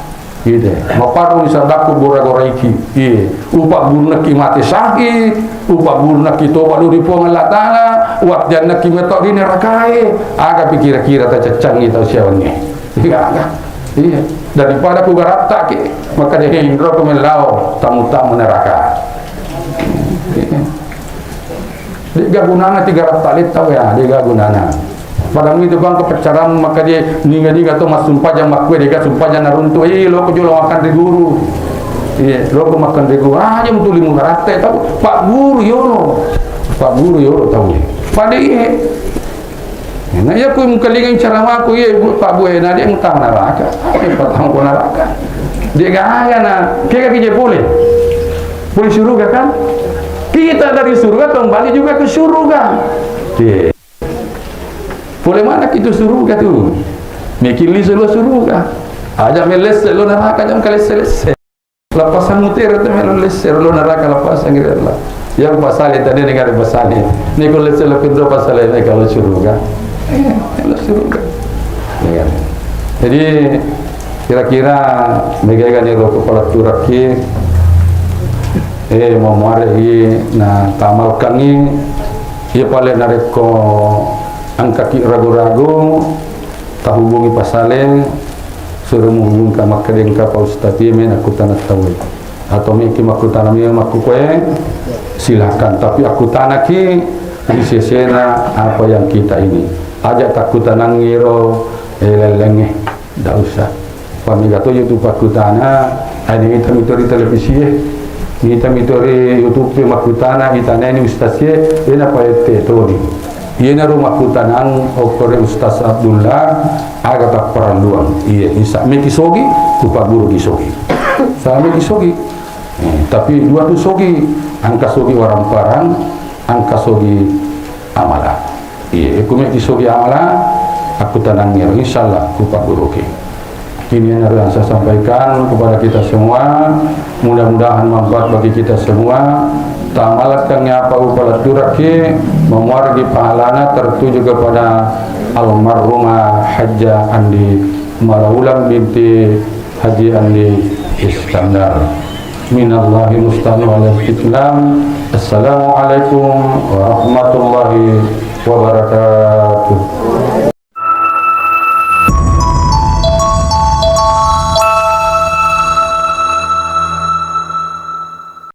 Gitu. Maparru ni sadakku gora-goraiki. Iya. Upa gurunaki mate syahid, upa gurunaki toba lao ri Puang Allah Ta'ala, wattiannaki meto ri nerakae. Aga pi kira-kira tacaccangi tau siawanni. Iya, aga. Iya. Daripada ku garatta ki, maka de' indro ku melao tamu-tamu neraka. Iya. De' ga gunana tiga ratta lettau ya, de' ga gunana. Pada itu bang kepeccaran maka de' ninga-ninga to massumpajang makkue de' ga sumpajang naruntu, eh, loko jolo makan ri guru. Iya, loko makan ri guru. Ah, jam tuli mu garatta tau. Pak Guru yolo. Pak Guru yolo tau. Pada iya. Nah, iya ku mengkalingai caramaku, iya, Bu, Pak Bu, eh, na de' mutama neraka. Apa yang patang ku neraka? De' gaga na, kega kije pole. Pole surga kan? Kita dari surga kembali juga ke surga. Iya. Pole mana itu surga tu? Meki lisu lao surga. Aja melesse lao neraka, jam kalesse-lesse. Lapasang mutera tu melo lesse lao neraka, lapasang kira lah. Yang pasale tadi negara pasale. Ni kalau lesse lao pintu pasale ni kalau surga. Eh, kalau surga. Ya kan? Jadi kira-kira megaigani roko pala turaki, eh, mamuare i na tamalkangi, iya pale narekko engkaki ragu-ragu, tahubungi pasale, suro muhubungi ka makkeda engka Pak Ustaz, iya mena kutana tauwe. Atau meki makkutana memang makkukue, silakan. Tapi akkutanaki ri sesena apa yang kita ini. Aja takkutanangi ro, eh, lellengnge. Ndak usah. Pamega to YouTube pakkutana, ade ita mitori televisi e, ita mitori YouTube e makkutana, itana ini ustaz e, ena pa ette toni. Iyanaro makkutanang okkore Ustaz Abdullah, aga tapparelluang. Iya, isa meki sogi, ku pagguru ki sogi. Sama meki sogi. Eh, tapi dua tu sogi, engka sogi waramparang, engka sogi amala. Iya, ku meki sogi amala, akkutanangngi, insyaallah ku pagguruki. Ini yang harus saya sampaikan kepada kita semua. Mudah-mudahan manfaat bagi kita semua. Tamalakkan apa upala turaki, memuargi pahalana tertuju kepada almarhumah Hajjah Andi Malaulang binti Haji Andi Iskandar. Minallahi musta'an wal istifham. Assalamualaikum warahmatullahi wabarakatuh.